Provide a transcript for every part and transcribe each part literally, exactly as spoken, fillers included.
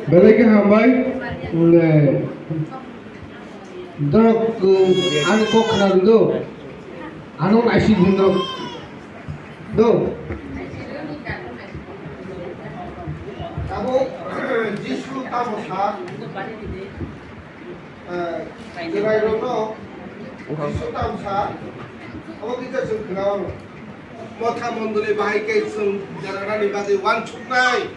Belai khe hambai, mm, eh, dorok, mm, ani kok khna rwdo, ano naising hwn dorok do. Tabuk Jisu tamo sa, eh, chwrairokno Jisu tamo sa, obo kisa chwng khna o. Motha mondoli bahai khe chwng derarani bagwi uansuknai.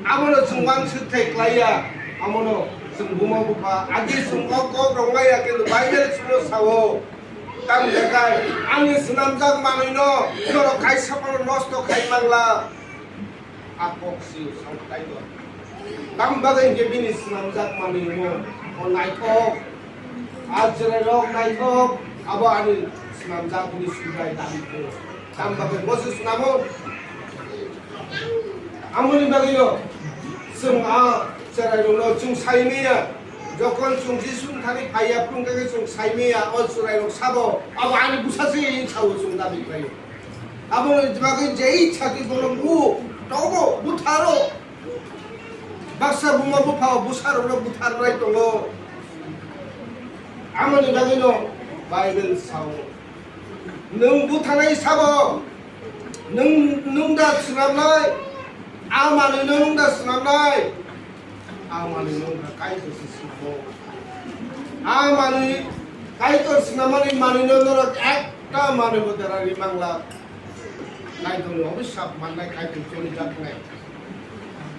Abono chwng uansuk thai klaiya. Abono chwng buma bupha agi chwng o kok rwngmaya, kintu Bible chwngno sao. Tamni hwnkhe ani swnamjak manwino norok kaisa phano nosto khai mangla. A kok sio sao Kaitor. Tamo bagwi hinkhe bini swnamjak manwi omo o naithok. A chwrairok naithok, abo ani swnamjak bini Subrai David o. Tamo bagwi bo se swnamo. Amoni bagwino chwng a chwrairokno chwng saimanya. Jokon chwng Jisuni thani phaiya, phunukha khe chwng saimanya, o chwrairok sabo, abo ani bwsa se sao chwng dabi khlaio. Aboni bagwi je ichha twi bono bu togo, butharo. Baksa buma bupha bwsarokno butharnai tongo. Amoni bagwino Bible sao. Nwng butharnai sabo, nwng, nwng da swnamnai, a manwino nwng da swnamnai. A manwi no wngkha Kaitor se swnamo. A manwi Kaitor swnamani manwino norok ekta manwi bo dera ri mangla. Kaitorni obisap mannai, Kaitor cholijaknai.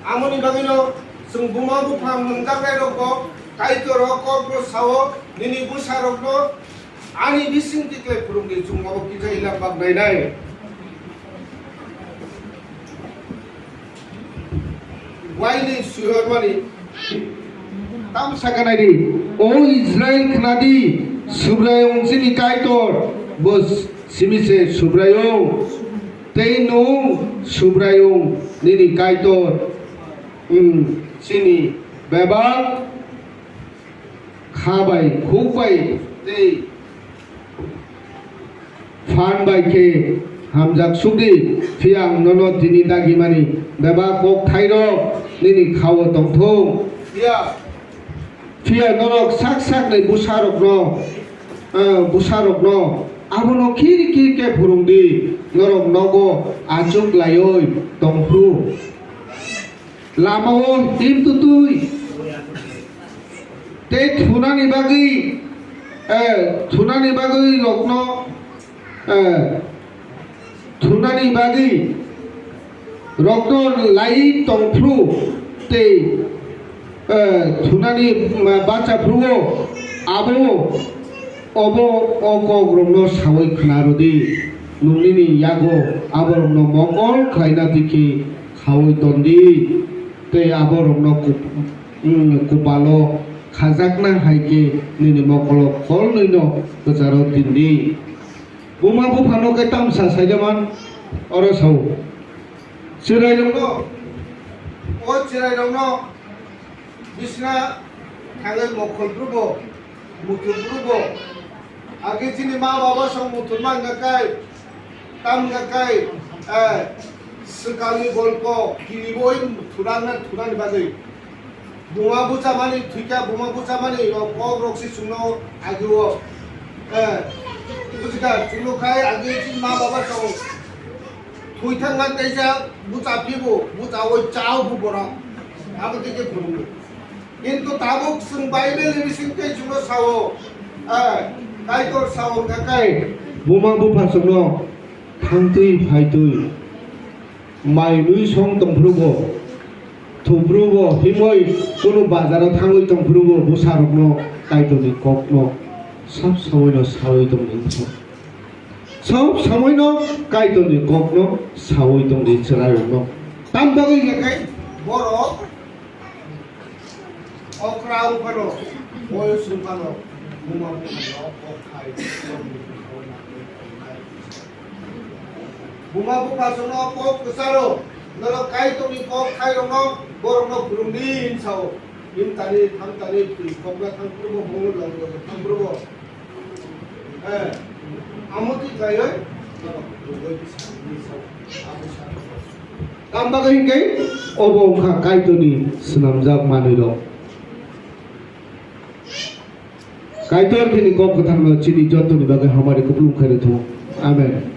Amoni bagwino chwng buma bupha mwnjaknairokbo Kaitor o kokbo sao, nini bwsarokno ani bising tikle phwrwngdi, chwng abo kisa ila bak nainai. Waini suiharmani. Tam sakha naidi, O Israel, khnadi, Subraiyung chini Kaitor, bo simi se Subraiyung, tei nwng Subraiyung nini Kaitor, mm, chini bebak kha bai, khuk bai tei phan bai khe hamjak sukdi, phiya ang nono tini dagimani bebak kokthairok nini kha-o tongthung. Phiya, phiya norok sak sakni bwsarokno, eh, bwsarokno abono khir khir khe phwrwngdi, norok nogo achuk laiwi tongphru. Lama-o him twtwi tei thunani bagwi, eh, thunani bagwi rokno, eh, thunani bagwi rokno lai tongphru tei, eh, thunani, eh, bachaphru-o abo obo o kokrokno saui khna rwdi, nwnini yago aborokno mokol khlaina twi khe khaui tondi. Tei aborokno kup-, mm, kupalo khajakna hai khe nini mokolo kholnwino kwcharo tindi. Buma buphano khe tamsa sailaman oro sao. Chwrairokno, o chwrairokno bisna thangwi mokol phrubo, muthur phrubo, age chini ma baba song muthur man ga kai, tam ga kai, eh, swkangni golpo kiribo thurana thurani bagwi. Buma buchamani thwikha, buma buchamani rok kok rok si chwngno agio, eh, bujikha chwngno khai age chini ma baba song thwi thangma teisa bucha phibo, bucha oi chao phu borok. Abo tei khe phwrwngo. Kintu tabuk chwng Bible ni bising tei chwngno sao, eh, Kaitor sao hwnkha khe, buma bupha chwngno thangtwi phaitwi mai mui song tongphrubo, thuphrubo, himoi kunu bazaro thangwi tongphrubo bwsarokno Kaitorni kokno sab samoino saui tongdi. Sab samoino Kaitorni kokno saui tongdi chwrairokno. Tam bagwi hwnkha khe borok Okra wngphano, boyos wngphano, buma buphano kok khai, buma bupha chwngno kok kwcharo, norok Kaitorni kok khairokno borokno phwrwngdi, hwn sao. Himtani, thamtani, twi kokna thangphrubo, bungni longni thangphrubo. Eh, amo twi khlaiwi, norok phwrwngwi bwskango, hwn sao. Abo sao. Tamo bagwi hinkhe obo wngkha Kaitorni swnamjak manwirok. Kaitor bini kok kwthangno chini jottoni bagwi hamari kupulung khairwi thung. Amen.